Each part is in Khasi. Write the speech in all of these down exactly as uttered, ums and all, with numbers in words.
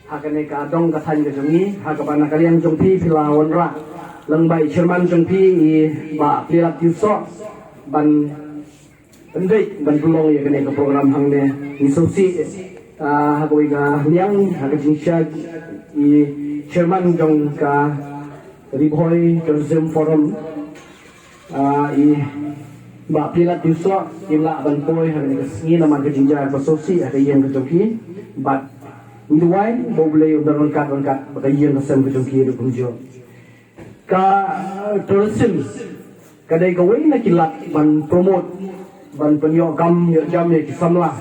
Ha kane ka dong ka thaiñ ka jong ngi, ha kaba na ka liang jong phi phi la wanrah lyngba i chairman jong phi i Bah Plilat Tiewsoh ban pyndait ban pynlong ïa kane ka program hangne. Ngi sngewsih, ah, ha kawei ka liang, ha ka jingshisha i chairman jong ka Ri Bhoi Tourism Forum, ah, i Bah Plilat Tiewsoh, i lah ban poi ha kane ka sngi namar ka jingjia ba sngewsih ha ka ïing ka jong ki. Bad ngi duwai ba U Blei un don ryngkat ryngkat bad ka ïing ka sem ka jong ki ruh kumjuh. Ka tourism ka dei kawei na ki lad ban promote, ban pynïoh kam ïoh jam ïa ki samla.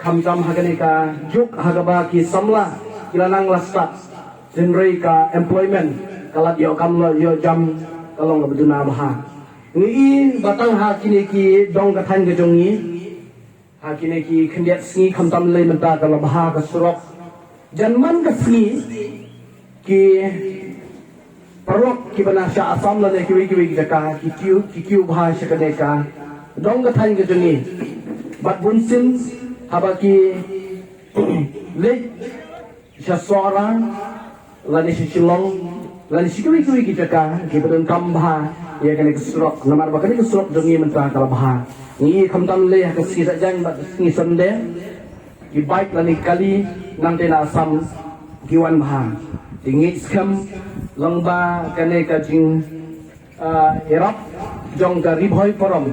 Khamtam ha kane ka juk ha kaba ki samla ki la nang la stad, hynrei ka employment, ka lad ïoh kam lad ïoh jam ka long kaba duna bha. Ngi i ba tang ha kine ki dong ka thaiñ ka jong ngi, ha kine ki khyndiat sngi khamtam lei mynta ka la bha ka surok. Jan man ka sngi ki paralok kiba na sha Assam lane kiwei kiwei ki jaka ki kiew, ki kiew bha sha kane ka dong ka thaiñ ka jong ngi. Bad bunsien haba ki leit sha Sohra lane sha Shillong lane sha kiwei kiwei ki jaka kiba donkam bha ïa kane ka surok, namar ba kane ka surok jong ngi mynta ka la bha. Ngi i khamtam lei ha ka sngi Saitjaiñ bad ka sngi Sunday, ki bike lane kali nangta na Assam ki wan bha. Te ngi skhem lyngba kane ka jing, ah, ïarap jong ka Ri Bhoi Forum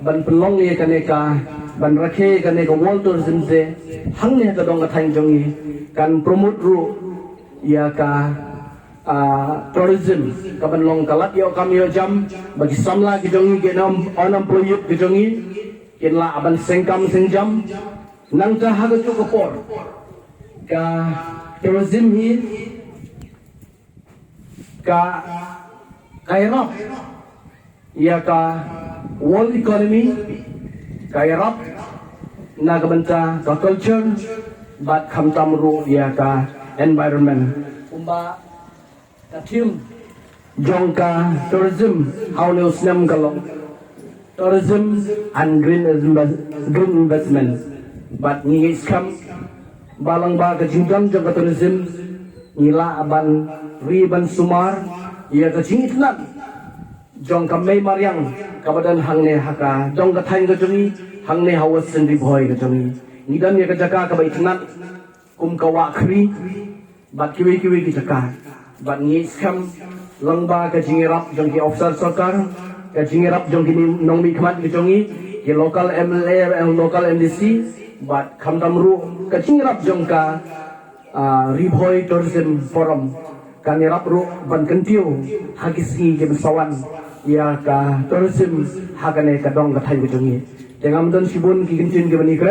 ban pynlong ïa kane ka, ban rakhe ïa kane ka World Tourism Day hangne ha ka dong ka thaiñ jong ngi, kan promote ruh ïa ka, ah, tourism, ka ban long ka lad ïoh kam ïoh jam ba ki samla ki jong ngi, ki un-, unemployed ki jong ngi kin lah ban seng kam seng jam. Nangta ha kajuh ka por ka tourism hi ka, ka ïarap ïa ka world economy, ka ïarap na ka bynta ka culture bad khamtam ruh ïa ka environment. Kumba ka theme jong ka tourism ha une u snem ka long Tourism and Green Inves-, Green Investment. Bad ngi ngeit skhem ba lyngba ka jingdon jong ka tourism ngi lah ban ri ban sumar ïa ka jingitynnad jong ka mei mariang kaba don hangne ha ka dong ka thaiñ ka jong ngi, hangne ha Western Ri Bhoi ka jong ngi. Ngi don ïa ka jaka kaba itynnad kum ka Wah Khri bad kiwei kiwei ki jaka. Bad ngi skhem lyngba ka jingïarap jong ki officer sorkar, ka jingïarap jong ki nongmihkhmat ki jong ngi, ki local M L A and local M D C, bad khamtam ruh ka jingïarap jong ka, ah, Ri Bhoi Tourism Forum, kan ïarap ruh ban kyntiew ha ki sngi ki ban sa wan ïa ka tourism ha kane ka dong ka thaiñ ka jong ngi. Te ngam don shibun ki kyntien ki ban ïakren.